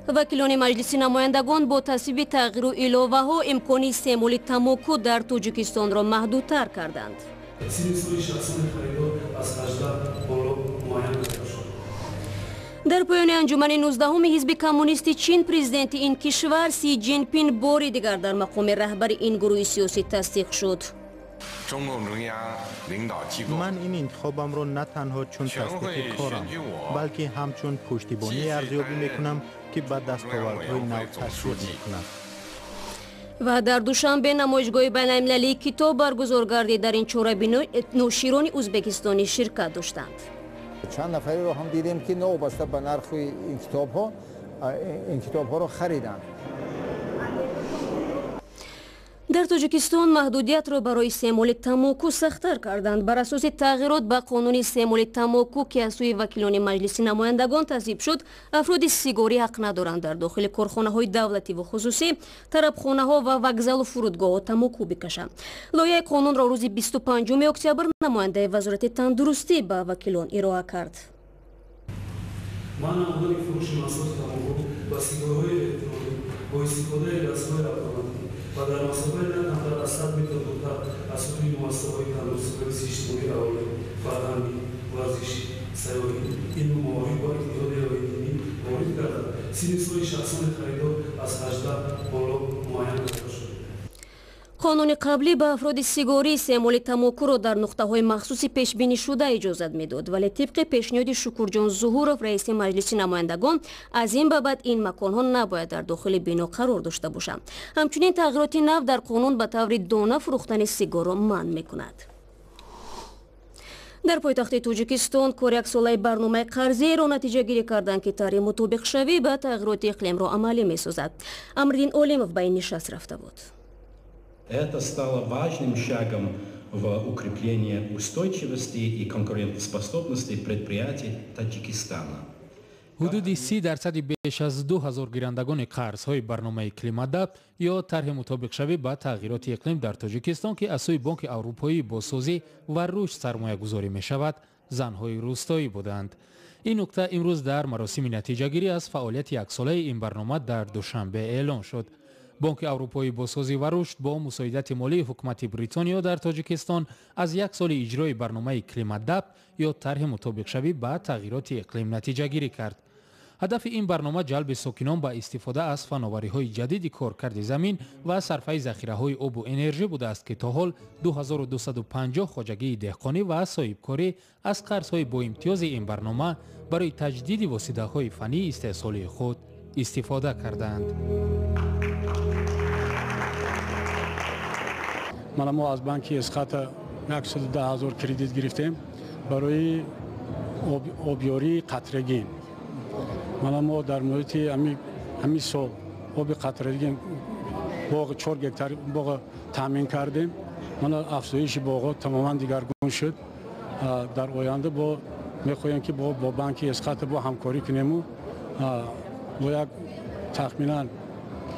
Вакилони Маҷлиси намояндагон бо тасвиби тағйиру иловаҳо имкони истеъмоли тамоку дар Тоҷикистонро маҳдудтар карданд. Синни соли шахсони харидор аз 18 боло муайян карда шуд. Дар поёни анҷумани 19-уми ҳизби коммунисти Чин президенти ин кишвар Си Ҷинпин бори дигар дар мақоми раҳбари ин гурӯҳи сиёсӣ тасдиқ шуд. Ман ин интихобамро на танҳо чун тасдиқи корам, балки ҳамчун пуштибоние арзёбӣ мекунам, ки ба дастовардҳои нав ташвиқ мекунад. Ва дар Душанбе намоишгоҳи байналмилалии китоб баргузор гардид. Дар ин чорабино ноширони ӯзбекистонӣ ширкат доштанд. Чанд нафареро ҳам дидем, ки новобаста ба нархи ин китобҳо ин китобҳоро хариданд. Дар Тоҷикистон маҳдудиятро барои истеъмоли тамоку сахттар карданд. Бар асоси тағйирот ба қонуни истеъмоли тамоку, ки аз сӯи вакилони Маҷлиси намояндагон тасвиб шуд, афроди сигорӣ ҳақ надоранд дар дохили корхонаҳои давлативу хусусӣ, тарабхонаҳо ва вокзалу фурудгоҳҳо тамоку бикашанд. Лоиҳаи қонунро рӯзи 25 октябр намояндаи Вазорати тандурустӣ ба вакилон ироа кард. Манъ намудани фурӯши маҳсулоти тамоку ва сигорҳои электронӣ бо истифодаи дастгоҳи автоматӣ ва дар масофаи на камтар аз 100 метр дуртар аз ҳудуди муассисаҳои тандурустӣ ва ҳифзи иҷтимоии аҳолӣ, фарҳангӣ, варзишӣ, сайёҳӣ, илму маориф ва иттиҳодияҳои динӣ ворид карда, синни соли шахсони харидор аз 18 боло муайян карда шуд. Қонуни қаблӣ ба афроди сигорӣ истеъмоли тамокуро дар нуқтаҳои махсуси пешбинишуда иҷозат медод, вале тибқи пешниҳоди Шукурҷон Зуҳуров, раиси Маҷлиси намояндагон, аз ин ба баъд ин маконҳо набояд дар дохили бино қарор дошта бошанд. Ҳамчунин тағйироти нав дар қонун ба таври дона фурӯхтани сигорро манъ мекунад. Дар пойтахти Тоҷикистон кори яксолаи барномаи қарзиеро натиҷагирӣ карданд, ки тарҳи мутобиқшавӣ ба тағйироти иқлимро амалӣ месозад. Амриддин Олимов ба ин нишаст рафта буд. Это стало важным шагом в укреплении устойчивости и конкурентоспособности предприятий Таджикистана. Ҳудуди 30% беш аз 2000 гирандагони қарзҳои барномаи Климадапт ё тарҳи мутобиқшавӣ ба тағйироти иқлим дар Тоҷикистон, ки аз сӯи Бонки Аврупоии бозсозӣ ва рушд сармоягузорӣ мешавад, занҳои рӯстоӣ буданд. Ин нукта имрӯз дар маросими натиҷагирӣ аз фаъолияти яксолаи ин барнома дар Душанбе эълон шуд. Бонки Аврупоии бозсозӣ ва рушд бо мусоидати молии ҳукумати Бритониё дар Тоҷикистон аз як соли иҷрои барномаи Климадапт ё тарҳи мутобиқшавӣ ба тағйироти иқлим натиҷагирӣ кард. Ҳадафи ин барнома ҷалби сокинон ба истифода аз фановариҳои ҷадиди коркарди замин ва сарфаи захираҳои обу энержӣ будааст, ки то ҳол 2250 хоҷагии деҳқонӣ ва соҳибкорӣ аз қарзҳои боимтиёзи ин барнома барои таҷдиди воситаҳои фаннии истеҳсолии худ истифода кардаанд. Мана, мо аз банки Эсхата 110 ҳазор кредит гирифтем барои обёрии қатрагин. Мана, мо дар муҳити ҳамин сол оби қатрагин боғ 4 гектар боғ таъмин кардем. Мана, афзоиши боғҳо тамоман дигаргун шуд. Дар оянда бо мехоҳем, ки бо банки Эсхата бо ҳамкорӣ кунему бо як тахминан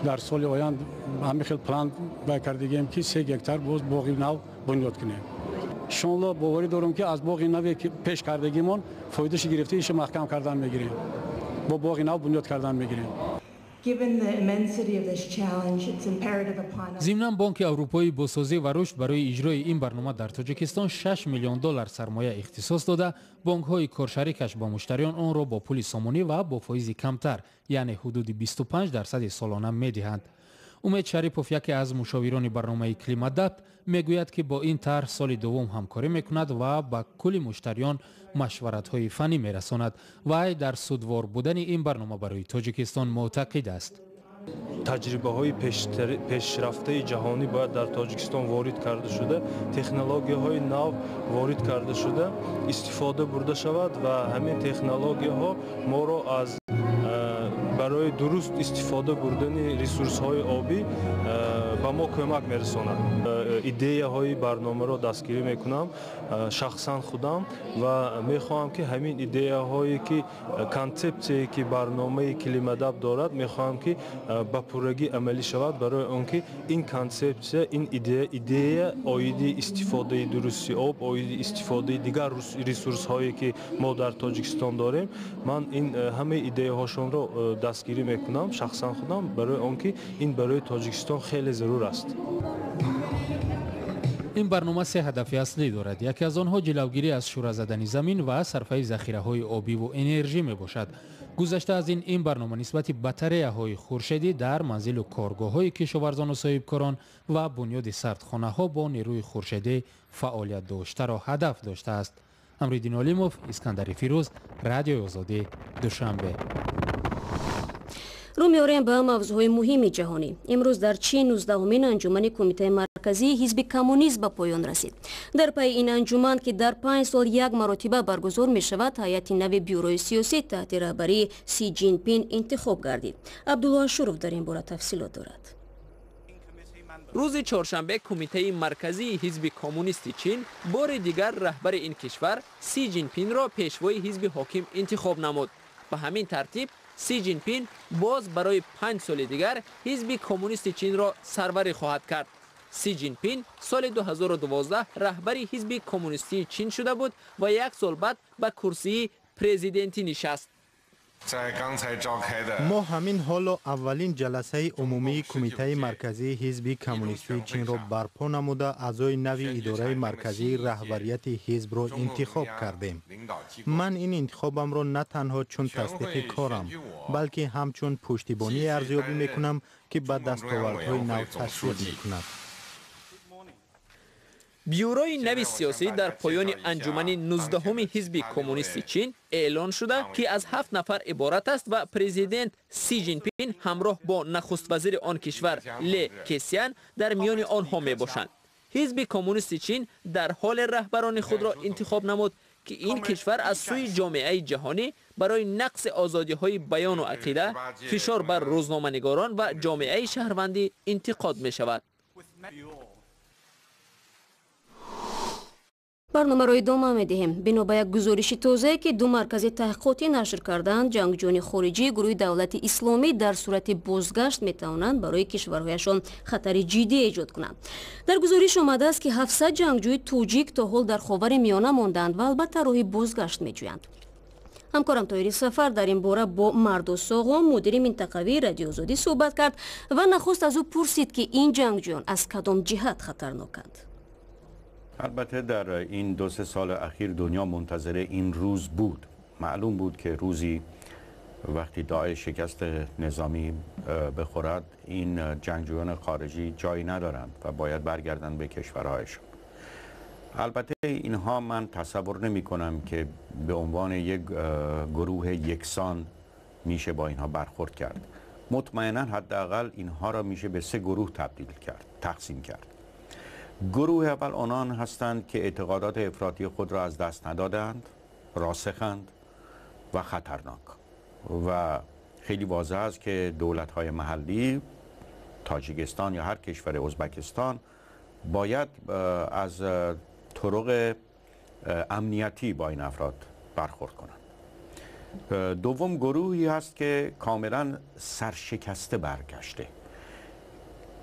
дар соли оянд ҳамин хел план бай кардагием, ки 3 гектар боз боғи нав бунёд кунем. Иншоалло, боварӣ дорам, ки аз боғи наве ки пеш кардагимон фоидаша гирифта, иша маҳкам кардан мегирем, бо боғи нав бунёд кардан мегирем. Зимнан, Бонки Аврупоии бозсозӣ ва рушд барои иҷрои ин барнома дар Тоҷикистон 6 миллион доллар сармоя ихтисос дода, бонкҳои коршарикаш бо муштариён онро бо пули сомонӣ ва бо фоизи камтар, яъне ҳудуди 25 дарсади солона медиҳанд. Умед Шарипов, яке аз мушовирони барномаи Климадапт, мегӯяд, ки бо ин тарҳ соли дуввум ҳамкорӣ мекунад ва ба кулли муштариён машваратҳои фаннӣ мерасонад. Вай дар судвор будани ин барнома барои Тоҷикистон мӯътақид аст. Таҷрибаҳои пешрафтаи ҷаҳонӣ бояд дар Тоҷикистон ворид карда шуда, технологияҳои нав ворид карда шуда, истифода бурда шавад ва ҳамин технологияҳо моро аз барои дуруст истифода бурдани ресурсҳои обӣ ба мо кӯмак мерасонад. Идеяҳои барномаро дастгирӣ мекунам шахсан худам ва мехоҳам, ки ҳамин идеяҳое ки, консепсияе ки барномаи Климадапт дорад, мехоҳам, ки ба пуррагӣ амалӣ шавад, барои он ки ин консепсия, ин идея оиди истифодаи дурусти об, оиди истифодаи дигар ресурсҳое ки мо дар Тоҷикистон дорем, ман ин ҳамаи идеяҳошонро дастгирӣ мекунам шахсан худам, барои он ки ин барои Тоҷикистон хеле зарур аст. Ин барнома се ҳадафи аслӣ дорад. Яке аз онҳо ҷилавгирӣ аз шӯра задани замин ва сарфаи захираҳои обиву энержӣ мебошад. Гузашта аз ин, ин барнома нисбати батареяҳои хуршедӣ дар манзилу коргоҳҳои кишоварзону соҳибкорон ва бунёди сардхонаҳо бо нерӯи хуршедӣ фаъолият доштаро ҳадаф доштааст. Амриддин Олимов, Искандари Фирӯз, Радиои Озодӣ, Душанбе. Рӯ меорем ба мавзӯъҳои муҳими ҷаҳонӣ. Имрӯз дар Чин 19-умин анҷумани Кумитаи марказии ҳизби коммунист ба поён расид. Дар пайи ин анҷуман, ки дар 5 сол як маротиба баргузор мешавад, ҳайати нави бюрои сиёсӣ таҳти раҳбарии Си Ҷинпин интихоб гардид. Абдулло Ашуров дар ин бора тафсилот дорад. Рӯзи чоршанбе Кумитаи марказии ҳизби коммунисти Чин бори дигар раҳбари ин кишвар Си Ҷинпинро пешвои ҳизби ҳоким интихоб намуд. Ба ҳамин тартиб Си Ҷинпин боз барои 5 соли дигар ҳизби коммунисти Чинро сарварӣ хоҳад кард. Си Ҷинпин соли 2012 раҳбари ҳизби коммунистии Чин шуда буд ва як сол баъд ба курсии президентӣ нишаст. Мо ҳамин ҳоло аввалин ҷаласаи умумии Кумитаи марказии ҳизби коммунистии Чинро барпо намуда, аъзои нави идораи марказии раҳбарияти ҳизбро интихоб кардем. Ман ин интихобамро на танҳо чун тасдиқи корам, балки ҳамчун пуштибоние арзёбӣ мекунам, ки ба дастовардҳои нав ташвиқ мекунад. Бюрои нави сиёсӣ дар поёни анҷумани 19-уми ҳизби коммунисти Чин эълон шуда, ки аз ҳафт нафар иборат аст ва президент Си Ҷинпин ҳамроҳ бо нахуствазири он кишвар Ле Кесян дар миёни онҳо мебошанд. Ҳизби коммунисти Чин дар ҳоле раҳбарони худро интихоб намуд, ки ин кишвар аз сӯи ҷомеаи ҷаҳонӣ барои нақси озодиҳои баёну ақида, фишор бар рӯзноманигорон ва ҷомеаи шаҳрвандӣ интиқод мешавад. Барномаро идома медиҳем. Бино ба як гузориши тозае, ки ду маркази таҳқиқотӣ нашр карданд, ҷангҷӯёни хориҷии гурӯҳи Давлати Исломӣ дар сурати бозгашт метавонанд барои кишварҳояшон хатари ҷиддӣ эҷод кунанд. Дар гузориш омадааст, ки 700 ҷангҷӯи тоҷик то ҳол дар Ховари Миёна мондаанд ва албатта роҳи бозгашт меҷӯянд. Ҳамкорам Тоҳири Сафар дар ин бора бо Мардо Соғом, мудири минтақавии Радиои Озодӣ, суҳбат кард ва нахуст аз ӯ пурсид, ки ин ҷангҷӯён аз кадом ҷиҳат хатарноканд. البته در این 2-3 سال اخیر دنیا منتظر این روز بود. معلوم بود که روزی وقتی داعش شکست نظامی بخورد، این جنگجویان خارجی جایی ندارند و باید برگردند به کشورهایشان. البته اینها من تصور نمی کنم که به عنوان یک گروه یکسان میشه با اینها برخورد کرد. مطمئنا حداقل اینها را میشه به سه گروه تبدیل کرد، تقسیم کرد. گروه اول آنان هستند که اعتقادات افراطی خود را از دست ندادند، راسخند و خطرناک و خیلی واضح است که دولت های محلی تاجیکستان یا هر کشور، ازبکستان، باید از طرق امنیتی با این افراد برخورد کنند. دوم گروهی هست که کاملا سرشکسته برگشته،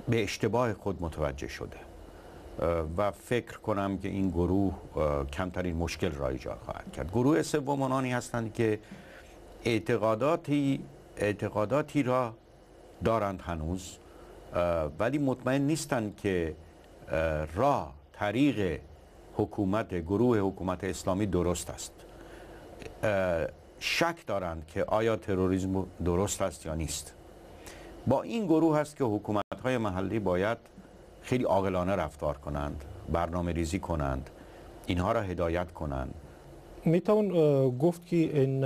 به اشتباه خود متوجه شده و فکر کنم که این گروه کمترین مشکل را ایجاد خواهد کرد. گروه سوم آنانی هستند که اعتقاداتی را دارند هنوز، ولی مطمئن نیستند که راه طریق حکومت گروه حکومت اسلامی درست است. شک دارند که آیا تروریسم درست است یا نیست. با این گروه هست که حکومت های محلی باید خیلی عاقلانه رفتار کنند، برنامه ریزی کنند، اینها را هدایت کنند. میتوان گفت که این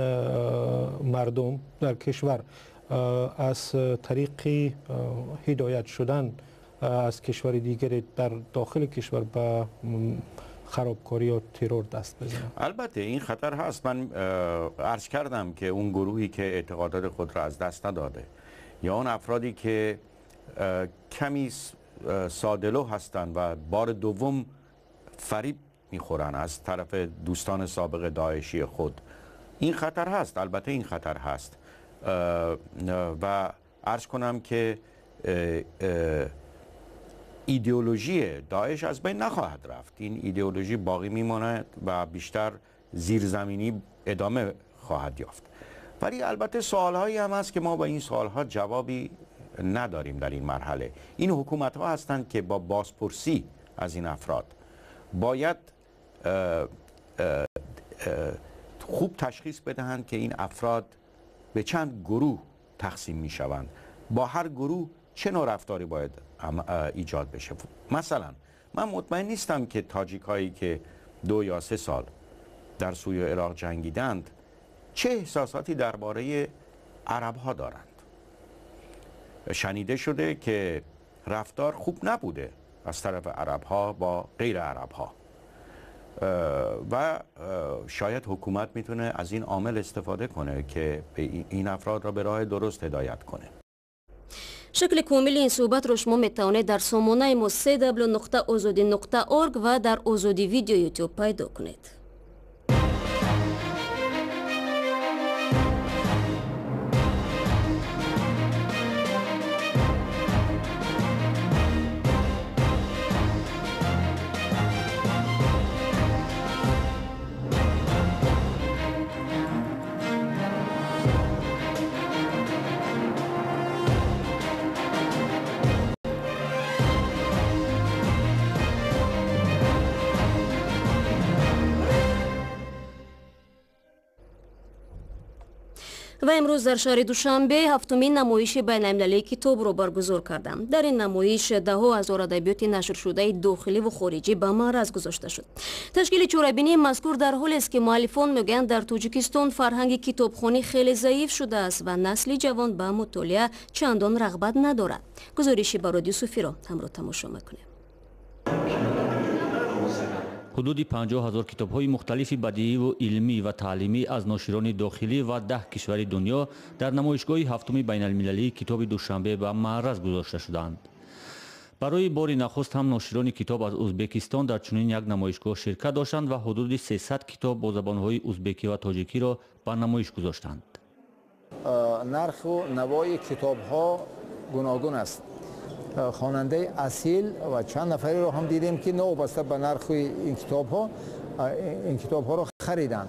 مردم در کشور از طریق هدایت شدن از کشور دیگری در داخل کشور به خرابکاری یا ترور دست بزنند؟ البته این خطر هست. من عرض کردم که اون گروهی که اعتقادات خود را از دست نداده یا اون افرادی که کمی ساده‌لوح هستند و بار دوم فریب میخورن از طرف دوستان سابق داعشی خود. این خطر هست، البته این خطر هست. و عرض کنم که ایدئولوژی داعش از بین نخواهد رفت. این ایدئولوژی باقی میماند و بیشتر زیرزمینی ادامه خواهد یافت. ولی البته سوالهایی هم هست که ما با این سوالها جوابی نداریم در این مرحله. این حکومت ها هستند که با بازپرسی از این افراد باید خوب تشخیص بدهند که این افراد به چند گروه تقسیم می شوند، با هر گروه چه نوع رفتاری باید ایجاد بشه. مثلا من مطمئن نیستم که تاجیک هایی که 2 یا 3 سال در سوریه و عراق جنگیدند چه احساساتی درباره عرب ها دارند. شنیده شده که رفتار خوب نبوده از طرف عرب ها با غیر عرب ها و شاید حکومت میتونه از این عامل استفاده کنه که این افراد را به راه درست هدایت کنه. شکل کامل این صحبت رو شما میتونید در سامانه ما cw.ozodi.org و در آزادی ویدیو یوتیوب پیدا کنید. و امروز در شهر دوشنبه هفتمین نمایش بین‌المللی کتاب را برگزار کردند. در این نمایش ده‌ها هزار ادبیات نشر شده داخلی و خارجی به معرض گذاشته شد. تشکیل چوربینی مذکور در حالی است که مؤلفان میگویند در تاجیکستان فرهنگ کتابخوانی خیلی ضعیف شده است و نسل جوان به مطالعه چندان رغبت ندارد. گزارشی براد یوسفی را همراه تماشا میکنیم. حدود 50,000 کتاب‌های مختلف بدیعی و علمی و تعلیمی از ناشران داخلی و 10 کشور دنیا در نمایشگاه هفتم بین‌المللی کتاب دوشنبه به معرض گذاشته شدند. برای بار نخست هم ناشران کتاب از ازبکستان در چنین یک نمایشگاه شرکت داشتند و حدود 300 کتاب با زبان‌های ازبکی و تاجیکی را به نمایش گذاشتند. نرخ و نوای کتاب‌ها گوناگون است. خواننده اصیل و چند نفری رو هم دیدیم که نوبسته به نرخ این کتاب ها رو خریدند.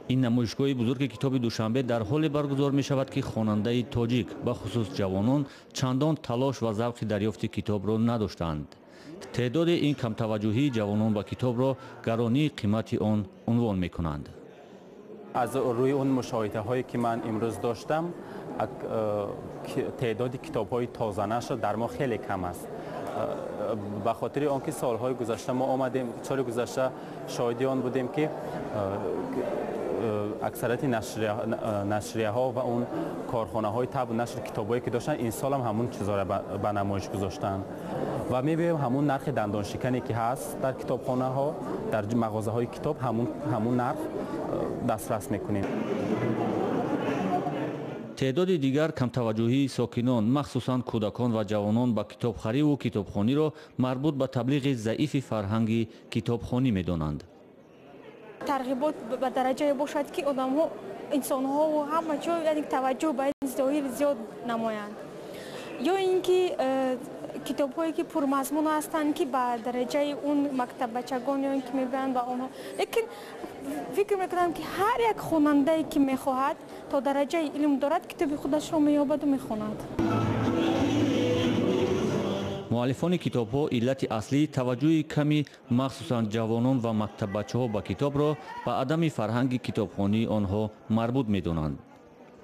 این نمایشگاه بزرگ کتاب دوشنبه در حال برگزار می شود که خواننده تاجیک به خصوص جوانان چندان تلاش و ذوق دریافت کتاب را نداشتند. تعداد این کم توجهی جوانان به کتاب را گرانی قیمت آن عنوان می کنند. از روی اون مشاهده هایی که من امروز داشتم، تعداد کتاب های تازه نشر در ما خیلی کم است. به خاطر آنکه سالهای گذشته ما آمدیم، سال گذشته شاهد آن بودیم که اکثریت نشریه ها و اون کارخانه های طبع و نشر کتابایی که داشتن این سال هم همون چیزا را به نمایش گذاشتن و میبینیم همون نرخ دندان شکنی که هست در کتابخانه ها، در مغازه های کتاب همون نرخ دسترس میکنیم. تعداد دیگر کم توجهی ساکنان مخصوصا کودکان و جوانان به کتابخری و کتابخوانی را مربوط به تبلیغ ضعیف فرهنگ کتابخوانی میدانند. ترغیبات به درجه باشد که آدم‌ها، انسان‌ها و همه جا یعنی توجه به این ظاهر زیاد نمایند، یا اینکه کتاب‌هایی که پرمضمون هستند که به درجه اون مکتب بچگان یا اینکه میبرند به آنها. لیکن فکر میکنم که هر یک خواننده‌ای که میخواهد تا درجه علم دارد کتاب خودش را مییابد و میخواند. مؤلفان کتاب‌ها علت اصلی توجه کمی مخصوصا جوانان و مکتب بچه‌ها به کتاب را به عدم فرهنگ کتابخوانی آنها مربوط می‌دانند.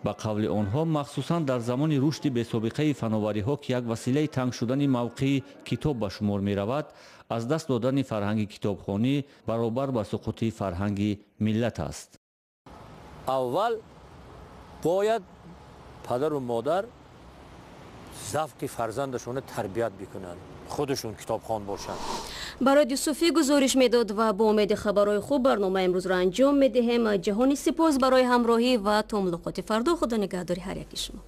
به قول آنها مخصوصا در زمان رشد بی‌سابقه فناوری‌ها که یک وسیله تنگ شدن موقع کتاب به شمار می‌رود، از دست دادن فرهنگ کتابخوانی برابر با سقوط فرهنگ ملت است. اول باید پدر و مادر ذوق فرزندشون تربیت بکنن، خودشون کتابخوان باشن. برای یوسفی گزارش میداد و با امید خبرهای خوب برنامه امروز را انجام میدهیم. جهانی سپاس برای همراهی و تا ملاقات فردا. خدا نگهداری هر یک شما.